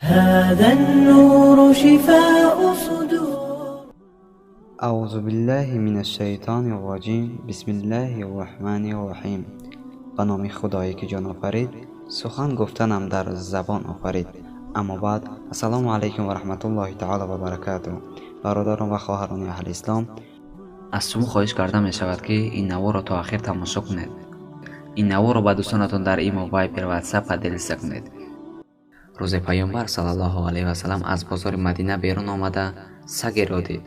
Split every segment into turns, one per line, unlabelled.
هذا النور شفاء صدور.
أعوذ بالله من الشیطان الرجیم. بسم الله الرحمن الرحیم. به نام خدایی که جان آفرید، سخن گفتنم در زبان آفرید. اما بعد، السلام علیکم و رحمت الله تعالی و برکاته. برادران و خواهران اهل اسلام،
аз шумо хоҳиш карда мешавад, ки ин наворро то ахир тамошо кунед. Ин наворро ба дӯстонатон дар имо, Вайбер, Ватсап поделиться кунед. Рӯзе Паёмбар саллаллоҳу алайҳи васалам аз бозори Мадина берун омада, сагеро дид.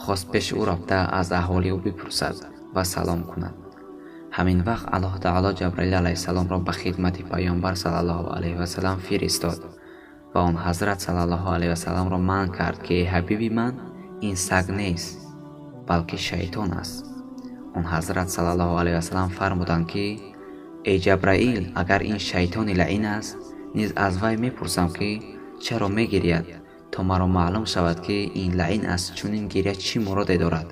Хост пеши ӯ рафта, аз аҳволи ӯ бипурсад ва салом кунад. Ҳамин вақт Аллоҳ таоло Ҷабраил алайҳиссаломро ба хидмати Паёмбар саллаллоҳу алайҳи васалам фиристод ва он ҳазрат саллаллоҳу алайҳи васаламро манъ кард, ки эй ҳабиби ман, ин саг нест, балки шайтон аст. Он ҳазрат саллаллоҳу алайҳи васалам фармуданд, ки эй Ҷабраил, агар ин шайтони лаин аст, низ аз вай мепурсам, ки чаро мегирияд, то маро маълум шавад, ки ин лаин аз чунин гиря чӣ муроде дорад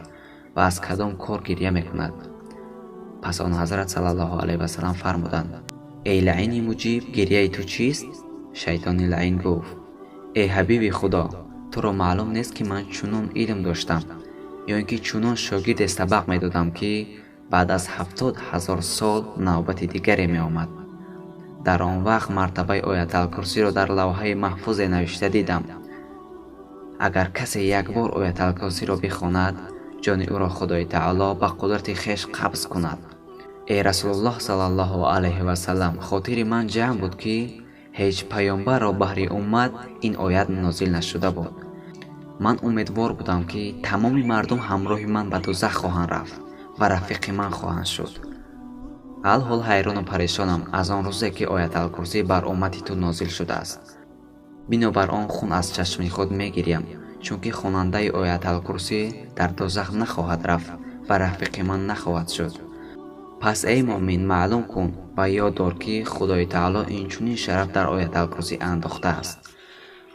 ва аз кадом кор гиря мекунад. Пас он ҳазрат саллаллоҳу алайҳи васалам фармуданд: эй лаини муҷиб, гиряи ту чист? Шайтони лаин гуфт: эй ҳабиби Худо, туро маълум нест, ки ман чунон илм доштам ё ин ки чунон шогирде сабақ медодам, ки баъд аз 70 000 сол навбати дигаре меомад. Дар он вақт мартабаи Ояталкурсиро дар лавҳаи маҳфузе навишта дидам. Агар касе як бор Ояталкурсиро бихонад, ҷони ӯро Худои Таоло ба қудрати хеш қабз кунад. Эй Расулуллоҳ саллаллоҳу алайҳи васалам, хотири ман ҷамъ буд, ки ҳеҷ паёмбарро баҳри уммат ин оят нозил нашуда буд. Ман умедвор будам, ки тамоми мардум ҳамроҳи ман ба дузах хоҳанд рафт ва рафиқи ман хоҳанд шуд. Алҳол ҳайрону парешонам аз он рӯзе, ки Ояталкурсӣ бар уммати ту нозил шудааст. Бинобар он хун аз чашми худ мегирям, чунки хонандаи Ояталкурсӣ дар дозах нахоҳад рафт ва рафиқи ман нахоҳад шуд. Пас эй муъмин, маълум кун ва ёд дор, ки Худои Таоло инчунин шараф дар Ояталкурсӣ андохтааст.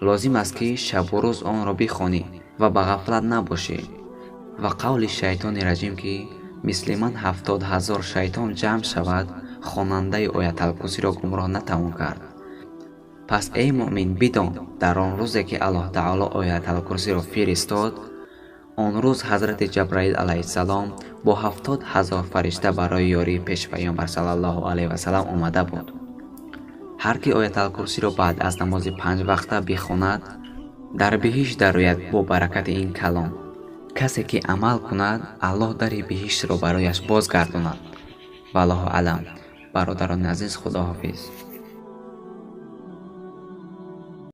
Лозим аст, ки шабу рӯз онро бихонӣ ва ба ғафлат набошӣ. Ва қавли шайтони раҷим, ки мисли ман 70 000 шайтон ҷамъ шавад, хонандаи Ояталкурсиро гумроҳ натавон кард. Пас эй муъмин, бидон, дар он рӯзе, ки Аллоҳ Таоло Ояталкурсиро фиристод, он рӯз ҳазрати Ҷабраил алайҳиссалом бо 70 000 фаришта барои ёрии пеши Паёмбар саллаллоҳу алайҳи васалам омада буд. Ҳар ки Ояталкурсиро баъд аз намози панҷвақта бихонад, дар биҳишт дарояд бо баракати ин калом. Касе ки амал кунад, Аллоҳ дари биҳиштро барояш бозгардонад. Валлоҳу аълам. Бародарони азиз, худоҳофиз.